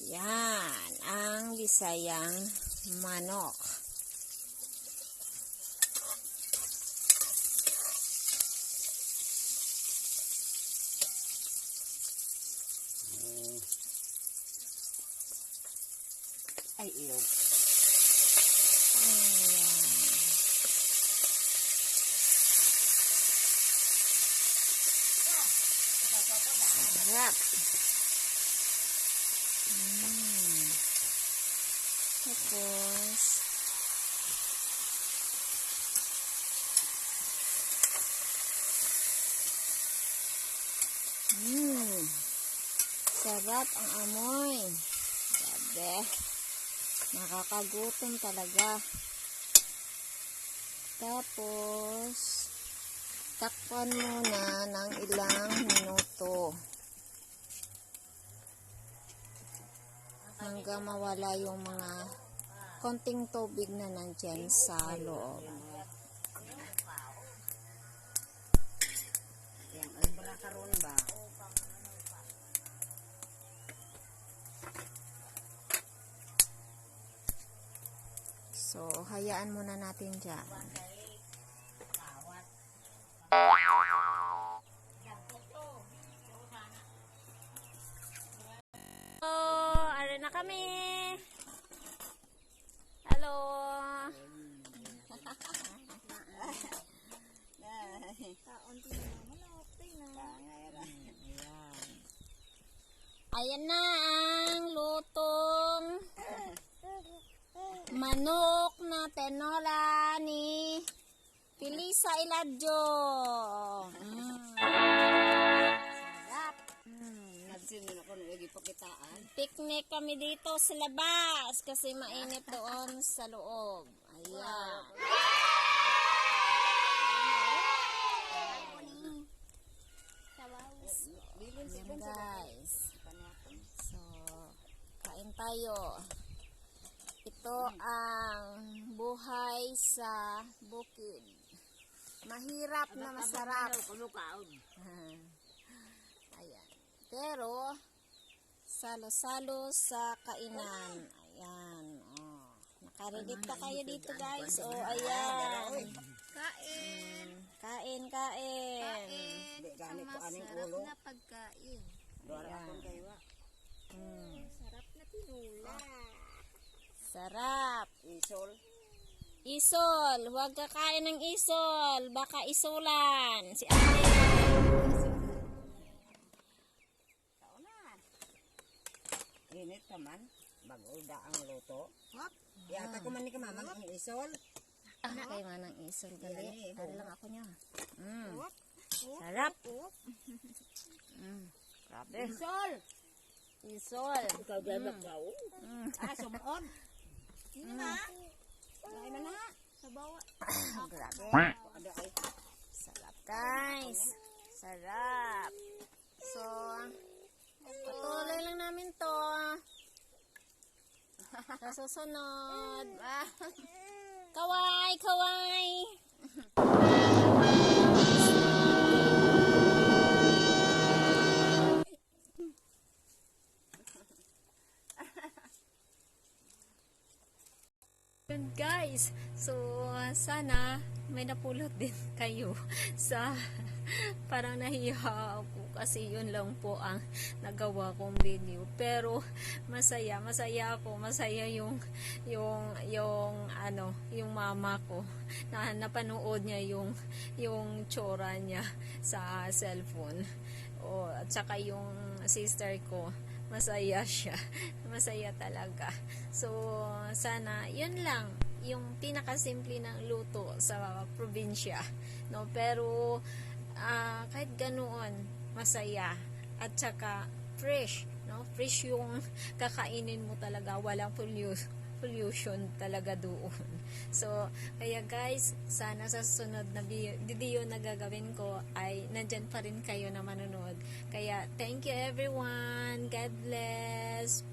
Yan, ang Bisayang manok. Ay, iyo. Ayan. Sarap. Tapos, sarap ang amoy. Grabe. Nakakagutom talaga. Tapos, takpan muna ng ilang minuto. Hanggang mawala yung mga konting tubig na nandyan sa loob. Yang albra karon ba? So, hayaan muna natin dyan. Oh, are na kami. Hello. Ayan na ang lutong manok na tinola ni Pilisa Iladjo. Sarap. Nagsin na ako lagi pakitaan. Picnic kami dito sa labas kasi mainit doon sa loob. Ayan. Ayan guys. So, kain tayo. Ito ang buhay sa bukid. Mahirap na masarap. Ayan. Pero, salo-salo sa kainan. Ayan. Oh. Nakarelit pa kayo dito guys. Oh, ayan. Kain. Kain, kain. Ganit ko aning Masarap ulo. na pagkain. Dora akong kayo. Sarap na tinula. Sarap. Isol. Isol. Huwag kakain ng isol. Baka isulan. Si ate. Init pa man. Bagulda ang luto. Hop. Yata ko man ni kamamang ang isol. Kay manang isol gali. Yan, Dari lang ako niya. Hop. Sarap. Hop. Grabe. Isol. Isol. Ikaw dyan ikaw. Sumuon. Sino na? Ay man na. Sa bawa. Grabe. Ada ay. Sarap guys. Sarap. So, patuloy lang namin to. Sa susunod. Kaway, kaway. Yun guys, so sana may napulot din kayo sa parang nahiya ako kasi yun lang po ang nagawa kong video, pero masaya ako, masaya yung mama ko na napanood niya yung tsura niya sa cellphone, at saka yung sister ko, masaya siya. Masaya talaga. So, sana, yun lang. Yung pinakasimple ng luto sa probinsya. No? Pero, kahit ganoon, masaya. At saka, fresh. No? Fresh yung kakainin mo talaga. Walang pollution talaga doon. So, kaya guys, sana sa susunod na video na gagawin ko ay nandyan pa rin kayo na manonood. Kaya, thank you everyone. God bless.